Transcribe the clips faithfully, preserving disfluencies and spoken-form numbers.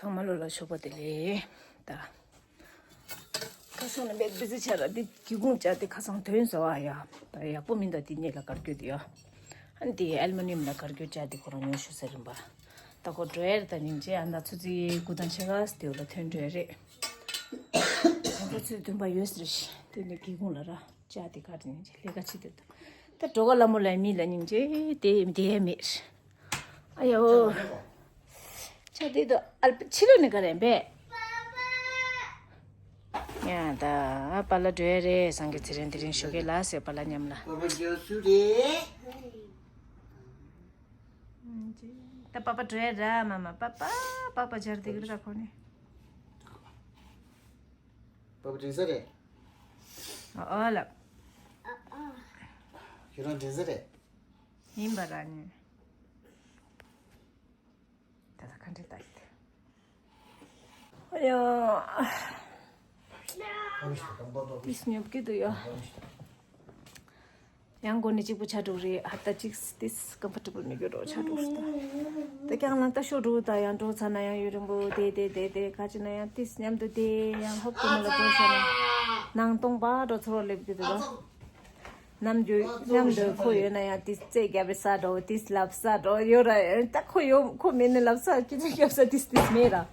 ཚང་མ་ལོ་ལ་ཞོགས་པ་བདེ་ལེགས། ད་ཁ་སང་ནས་མེད་བི་ཟི་ཆགས་ར། འདི་སྒེའུ་ཁུང་བཅག་དེ་ཁ་སང་ཐོན་ཟ་བ་ཡ། ད་ཡག་པོ་མིན་ད། འདི་སྔོན་ལ་བཀར་རྒྱུ་དེ་ཡ། ཨ་ནི་དེ་ཨལ་མོ་ནི་ཡམ་ལ་བཀར་རྒྱུ་བཅག་དེ་ཁོ་རང་ཉོ་ཤོག་ཟེར་རིམ་པ། ད་ཁོ་འགྲོ་ཡ་རེད། ད་སྙིང་རྗེ། ཨ་ན་ཆུ་ཚོད་དགུ་དང་ཕྱེད་ཀ་དེ་བ་ལ་ཐོན་འགྲོ་ཡ་རེད། ཨ་ན་ཆུ་ཚོད་བདུན་པ་ཡོད་ཟེར་ཤི། དེ་ནས་སྒེའུ་ཁུང་ལ་ར་བཅག་དེ་ག་རེ་སྙིང་རྗེ་ལས་ཀ་བྱེད་དེ། ད་འགྲོ་ག་ལ་མོ་ལ་མི་ལ་སྙིང་རྗེ་དེ་དེ་ཡ་མེད། ཨ་ཡོ། ཆ་དེ་དུ་ཨལ་པ་ཕྱི་ལོགས་ནས་ག་རེ་འབད། ཡ་ད་པཱ་ལགས་འགྲོ་ཡ་རེད། སངས་རྒྱས་ཚེ་རིང་དེ་རིང་ཞོགས་ཀས་ལ་ཟེར། པཱ་ལགས་མཉམ་ལ། པཱ་པ་འགྲོ་སུ་རེད། ད་པཱ་པ་འགྲོ་ཡ་ར་མ་མ། པཱ་པ་པཱ་པ་སྦྱར་དེ་གི་ར་ཁོ་ནི། པཱ་པ་དྲན་ས་རེད། ཨ་ཨ་ལ། ཁྱོད་རང་དྲན་ས་རེད། ཡིན་པ་ར་ནི། ད་ད་ག་འདྲ་ད་ཡིན། ཨ་ཡ། ཏིས་ཉོབ་ཀྱི་འདུག་ཡ། ཡང་འགོ་ནས་གཅིག་པུ་ཆ་འགྲོ་རེད། ཧ་ད་གཅིག་ཏིས་ཀམ་ཕོར་ཊེ་བལ་མི་དགོས་འགྲོ་ཆ་འགྲོ་ད། ད་ཀྱང་ལ་ད་ཤོ་འགྲོ་ད་ཡང་འགྲོ་ཚ་ན་ཡང་ཡུན་རིང་པོ་དེ་དེ་དེ་དེ་ག་ཅི་ན་ཡང་ཏིས་མཉམ་དུ་དེ་ཡང་ཧོབ་ཏེ་མོ་ལ་འགྲོ་ཚ་ན་ནང་སྟོང་པ་འགྲོ་ཚོར་བ་སླེབས་ཀྱི་འདུག་ད། ནམ་རྒྱུན་མཉམ་དུ་ཁོ་ཡོད་ན་ཡང་ཏིས་རྩེད་རྒྱབ་པའི་ས་འགྲོ། ཏིས་ལབ་ས་འགྲོ་ཡོད་ར། ད་ཁོ་ཡོད་ཁོ་མེད་ནས་ལབ་ས་ཅི་ཅི་རྒྱབ་ས་ཏིས་ཏིས་མེད་ར།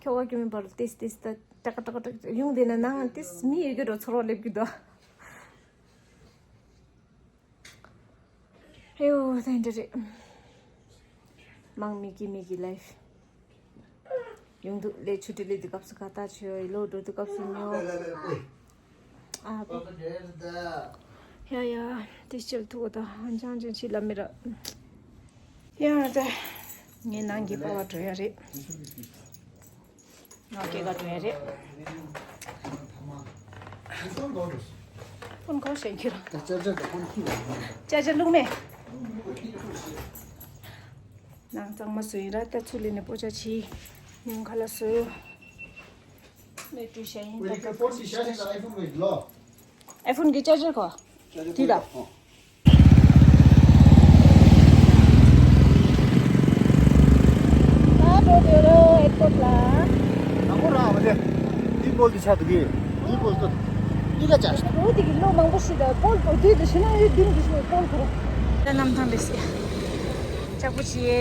ཁྱོ་ག་ཁྱོ་མེད་པར་ཏིས་ཏིས་ད་ཏྲག་ཏྲག་ཏྲག་ཡོང་དེ་ན་ནང་ཏིས་མི་ཡོད་ཀྱི་འགྲོ་ཚོར་བ་སླེབས་ཀྱི་འདུག་ཧེའུ་དེ་འདྲ་རེད། མང་མི་གི་མི་གི་ལའིཕ། ཡོང་དུས་ལས་ཆུ་ཊི་ལས་དུས་སྐབས་སུ་ཁ་ཏ་ཆོས་ལོ་འགྲོ་དུས་སྐབས་སུ་ཉོ། ཨ་ཡ་ཡ། དེ་ཕྱིར་ཐུག་ད་ཧང་ཅང་ཅང་ཕྱི་ལ་མི་ར། ཡ་ད་ངའི་ནང་གི་པ་བ་འགྲོ་ཡ་རེད། ང་སྐྱེས་ག་འགྲོ་ཡ་རེད། ཕོན་ཁོ་ཤེས་ཁྱེར། ཅ་ཅ་ལུག་མེ། ནང་གཙང་མ་བཟོ་ཡིན་ར། ད་ཚུར་ལེན་ནས་པོ་ཅ་ཆི་ཉུང་ཁ་ལ་བཟོ། མེ་ཀྲུ་ཤ་ཡིན་ད། ཨའི་ཕོན་གྱི་ཅར་ཇར་གོ། དེ་ལ། ད་འགྲོ་འདོད་རོ་ཨེར་པོར་ཊི་ལ། ཨ་ཁོ་ར་བ་དེ། འདི་པོལ་དེ་ཆ་དུ་གི། འདི་པོལ་དུ། འདི་ག་ཅར། འོ་དེ་གི་ལོ་མང་པོ་ཞིག་ད་པོལ་པོལ་དུས་དུ་ཤི་ན་ཡོད་དུས་དུ་ཤི་ན་པོལ་ཁོ་ར། ད་གནམ་ཐང་རེད་སི། ཅག་པོ་ཆི་ཡེ།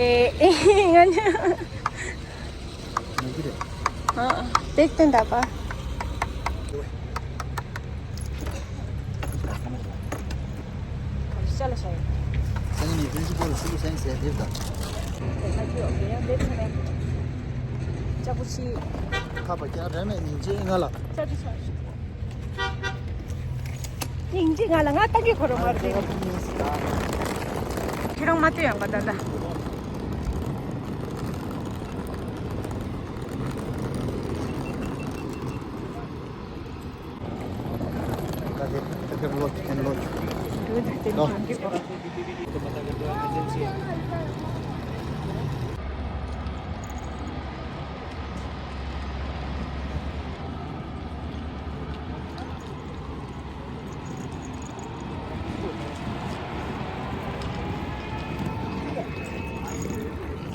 ང་ནི། ཨ། བེག་སྟོན་ད་པ། ཤ་ལ་ཤ་ཡོད། སང་ཉིན་པྲིན་སི་པལ་ལ་ཚུར་སེང་ཟེར་དེབ་དང་། ཅག་པོ་ཆི། ཁ་པ་ཀྱང་རེ་མེད་སྙིང་རྗེ་ང་ལ། ཅག་ཅག་ཅག་སྙིང་རྗེ་ང་ལ་ང་ལྟ་གི་ཁོ་རང་མ་རེད། ཁྱེད་རང་མ་ལྟོས་ཡང་ག་ད་ད།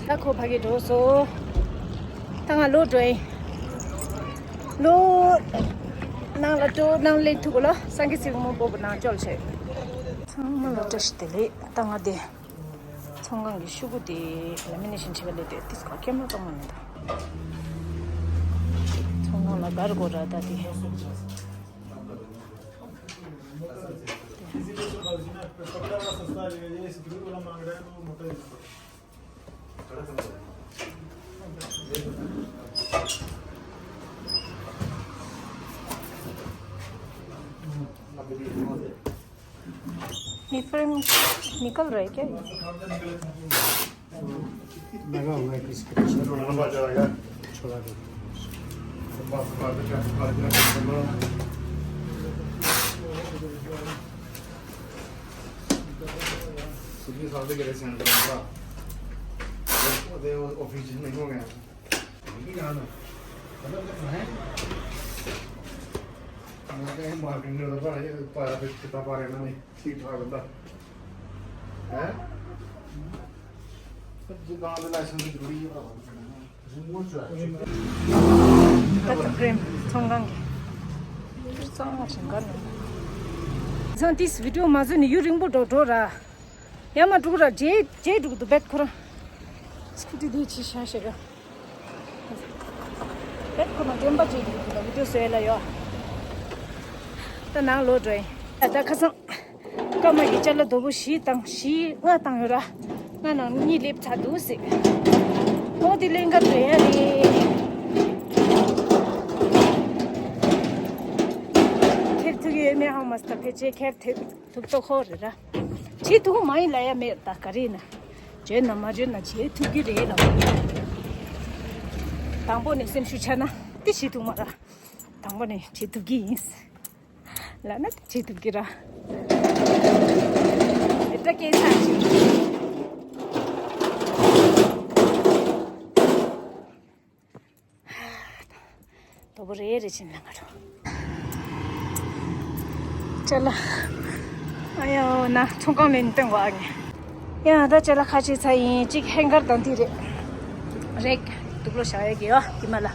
ད་ཁོ་ཕ་གི་འགྲོ་སོ། ད་ང་ལོ་འགྲོ་ཡིན། ལོ། ནང་ལ་འགྲོ་ནང་ལེན་ཐུག་གོ་ལོ། སངས་རྒྱས་ཚིག་མོ་པོ་པོ་ནང་ཅོལ་བྱས། ཚང་མ་ལ་བཀྲ་ཤིས་བདེ་ལེགས། ད་ང་དེ། ཚོང་ཁང་གི་ཤོག་གུ་དེ་ལ་མི་ནེ་ཤིན་བྱེད་པ་ལས་དེ་ཏིས་ཁ་ཀེམ་ར་གཏོང་མ་ནི་ད། ཚོང་ཁང་ལ་གར་དགོས་ར་ད་དེ། ये फिल्म निकल रहा है क्या ये? लगा हुआ है किसका? छोड़ा दो। सिटी साहब के रेस्टोरेंट का। वो दे, वो ऑफिस में हो गया। मैं कहीं मार्केट में लगा है, पाया पे कितना पा रहे ना, नहीं, ठीक ठाक बंदा। हैं? तो दुकान पे लाइसेंस जरूरी है, भरा। ད་ད་པྲེམ་ཚོང་ཁང་གི་ཚང་མ་ཞིང་ཁ་ནས། ཚང་ཏིས་བི་ཌིའོ་མ་བཟོས་ནས་ཡུན་རིང་པོ་འགྲོ་འགྲོ་ར། ཡ་མ་འགྲུག་ར་རྗེས་རྗེས་འགྲུག་འདུག་བེད་ཁོ་རང་སྐུ་ཊི་དེ་ཕྱི་ཤ་ཤེ་ར། བེད་ཁོ་རང་དྲན་པ་རྗེས་འགྲུག་འདུག་ད་བི་ཌིའོ་བཟོས་ལ་ཡོ། ད་ནང་ལོག་འགྲོ་ཡིན། ད་ད་ཁ་སང་། སྐར་མ་གི་ཅ་ལག་རྡོ་པོ་བཞི་དང་བཞི་ལྔ་བཏང་ཡོད་ར། ལྔ་ནང་གཉིས་སླེབས་ཚར་འདུག་ཟེར། ཨོ་དེ་ལེན་ག་འགྲོ་ཡ་རེད། ཁྱེར་ཐུབ་ཀྱི་ཡོད་མེད་ཧ་མ་སི་ད་ཕལ་ཆེར་ཁྱེར་ཐུབ་ཐུབ་ཏོ་ཁོ་རེད་ར། བྱེད་ཐུབ་མ་ཡིན་ལ་ཡ་མེད་ད་ག་རེ་ཡིན་ན། བརྗོད་ན་མ་བརྗོད་ན་བྱེད་ཐུབ་ཀྱི་རེད་ལ། དང་པོ་ནས་སེམས་ཤུགས་ཆག་ན་དེ་བྱེད་ཐུབ་མ་ར། དང་པོ་ནས་བྱེད་ཐུབ་ཀྱི་ཡིན། ལ་ན་བྱེད་ཐུབ་ཀྱི་ར། ཨེ་ཏྲ་སྐད་ཆ་ཅིག་དོ་པོ་རེ་རེ་བྱིན་ལ་ང་རོ། ཅ་ལག་ཨ་ཡོ་ན་ཚོང་ཁང་ལས་སྟོན་གོ་ཨ་ངས། ཡང་ད་ཅ་ལག་ཁ་ཕྱེ་ཚར་ཡིན། གཅིག་ཧེང་གར་དང་དེ་རེད། རེག་དུག་ལོག་བཞག་ཡས་ཀྱི་ཡོ་དེ་མ་ལ།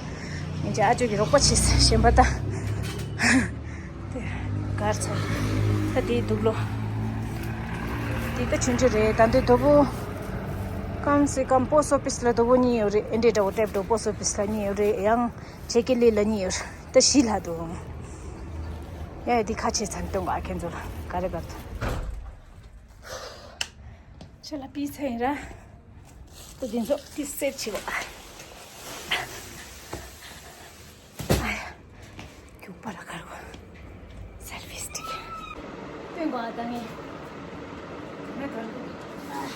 ངས་ཅ་ཨ་ཅོ་གི་རོགས་པ་བྱེད་ཟེར་ཞེན་པ་ད། དེ་གར་ཚར། ད་དེའི་དུག་ལོག་དེ་ད་ཆུང་ཆུང་རེད། ད་འདི་དོ་པོ། ཀམ་སེ་ཀམ་པོ་སི་ཨོ་ཕི་སི་ལ་དོ་པོ་གཉིས་ཡོད་རེད། ཨེ་འདྲས་འདྲ་བོ་ཊེབ་འདྲ་བོ་པོ་སི་ཨོ་ཕི་སི་ལ་གཉིས་ཡོད་རེད། ཡང་ཆེ་ཀེ་ལི་ལ་གཉིས་ཡོད་རེད། ད་བཞི་ལྷག་འདུག་ཡ་ཡ་འདི་ཁ་ཕྱེ་ཚར་སྟོན་ག་ཨ་ཁྱེད་ཚོ་ལ་ག་རེ་ག་རེ་འདུག་ཁྱེད་ལ་པི་ཚ་ཡིན་ར། ད་འདི་ཚོ་ཏི་སེར་ཆེ་བ། ཨ་ཡ། རྒྱུག་པ་ལ་ཁར་གོ། སེར་ཕིས་ཏིག་སྟོན་གོ་ཨ་ད་ངས། ང་གར་གོ། ཨ།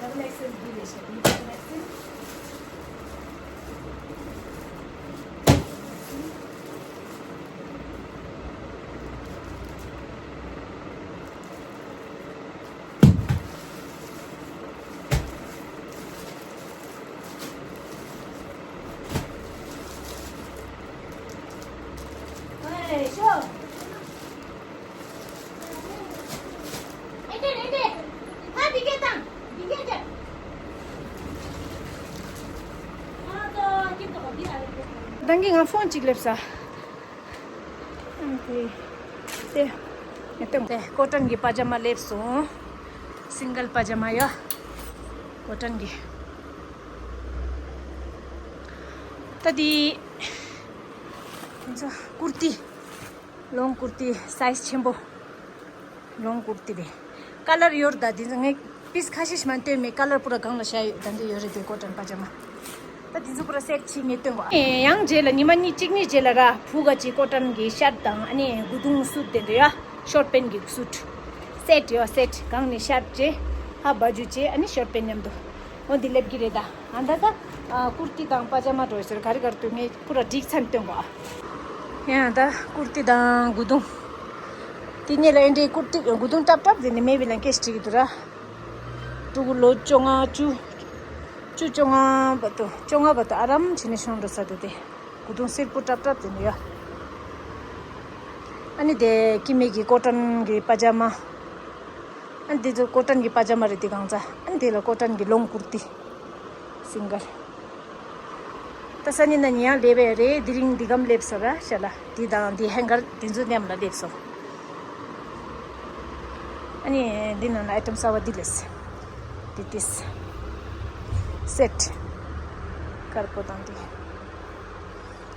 Have a nice and delicious. You have a nice and Hey, show. ད་གིན་ང་ཕོན་གཅིག་སླེབས་ས། ཨ་དེ། དེ། ངས་སྟོན་དེ་ཀོ་ཊོན་གྱི་པ་ཇ་མ་སླེབས་སོང་། སིང་གལ་པ་ཇ་མ་ཡ། ཀོ་ཊོན་གྱི། ད་དེ། ཁོང་ཚོ་ཀུར་ཏི། ལོང་ཀུར་ཏི་སའི་ཛི་ཆེན་པོ། ལོང་ཀུར་ཏི་རེད། ཀ་ལར་ཡོད་རེད། ད་དེ་ཚོ་ངས་པིས་ཁ་ཤས་ཤིག་མ་སྟོན་མེད། ཀ་ལར་པུ་ར་གང་ལ་བཞག་ཡོད། ད་འདི་ཡོད་རེད་དེ་ཀོ་ཊོན་པ་ཇ་མ། ད་དེ་ཚོ་པུ་ར་སེཊ་ཅིག་ངས་སྟོན་གོ། ཨེ་ཡང་རྗེས་ལ་ཉི་མ་གཉིས་གཅིག་གཉིས་རྗེས་ལ་ར་ཕུ་ག་ཅིག་ཀོ་ཊོན་གྱི་ཤར་ཊི་དང་ཨ་ནི་གུ་དུང་སུཊ་དེ་འདྲ་ཡོད། ཤོར་ཊི་པེན་གྱི་སུཊ། སེཊ་ཡོད་སེཊ། གང་ནས་ཤར་ཊི་བྱས། ཧ་བ་ཇུ་བྱས་ཨ་ནི་ཤོར་ཊི་པེན་མཉམ་དུ། འོ་འདི་སླེབས་ཀྱི་རེད་ད། ཨ་ད་ད། ཨ་ཀུར་ཏི་དང་པ་ཇ་མ་འགྲོ་ཟེར་ག་རེ་ག་རེ་འདུག་ངས་པུ་ར་སྒྲིག་ཚར་སྟོན་གོ། ཡང་ད་ཀུར་ཏི་དང་གུ་དུང་། དེ་ཉིད་ལ་ཨེ་འདྲའི་ཀུར་ཏི་གུ་དུང་སྲབ་སྲབ་དེ་ནི་མེ་བི་ལ་ཀེ་སི་བྲིས་ཀྱི་འདུག་ར། ཕྲུ་གུ་ལོ་བཅོ་ལྔ་བཅུ། བཅུ་བཅོ་ལྔ་བར་དུ་བཅོ་ལྔ་བར་དུ་ཨ་རམ་བྱས་ནས་ཤོང་འགྲོ་ས་འདུག་སྟེ། གུ་དུང་སེར་པོ་སྲབ་སྲབ་དེ་ནི་ཡ། ཨ་ནི་དེ་ཀི་མེ་གི་ཀོ་ཊོན་གི་པ་ཇ་མ། ཨ་ནི་དེ་ཚོ་ཀོ་ཊོན་གྱི་པ་ཇ་མ་རེད་དེ་གང་ཚ། ཨ་ནི་དེ་ལ་ཀོ་ཊོན་གྱི་ལོང་ཀུར་ཏི། སིང་གལ། ད་སང་ཉིན་གནངས་ཉིན་ཡང་སླེབས་པ་རེད། དེ་རིང་འདི་གམ་སླེབས་སོང་ར་ཤ་ལ། འདི་དང་འདི་ཧེང་གར་དེ་ཚོ་མཉམ་ལ་སླེབས་སོང་། ཨ་ནི་འདི་ནང་ལ་ཨའི་ཊམ་གསར་པ་འདི་སླེབས། འདི་ཏིས། སེཊ། དཀར་པོ་དང་འདི།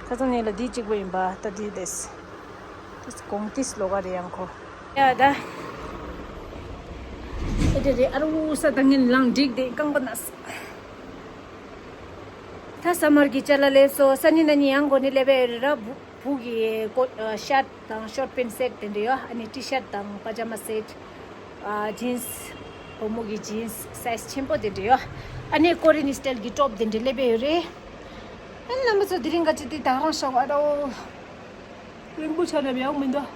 ཁ་སང་ཉིན་ལ་འདི་གཅིག་པོ་ཡིན་པ་ད་འདི་སླེབས། ཏིས་གོང་ཏིས་ལོག་ག་རེད་ཡང་ཁོ། ཡ་ད། ཨེ་དེ་རེད་ཨ་རུ་ས་ད་ངན་ལང་འགྲིག་དེ་རྐང་པ་ན་ས། ད་ས་མར་གྱི་ཅ་ལག་སླེབས་སོང་། སང་ཉིན་གནངས་ཉིན་ཡང་འགོ་ནས་སླེབས་པ་ཡོད་རེད་ར། བུ་བུ་གི་ཀོ་ཤར་ཊི་དང་ཤོར་ཊི་པེན་སེཊ་དེ་འདྲ་ཡོད། ཨ་ནི་ཊི་ཤར་ཊི་དང་པ་ཇ་མ་སེཊ། ཨ་ཇིན་སི། བུ་མོ་གི་ཇིན་སི་སའི་ཛི་ཆེན་པོ་དེ་འདྲ་ཡོད། ཨ་ནི་ཀོ་རི་ཡན་སི་ཊལ་གྱི་ཊོབ་དེ་འདྲ་སླེབས་པ་ཡོད་རེད། ཨ་ནི་རྣམ་པ་ཚོ་དེ་རིང་ག་ཅི་དེ་ད་རང་ཤོག་ཨ་རོ། རིང་པོ་ཆགས་ནས་ཡོང་མི་འདུག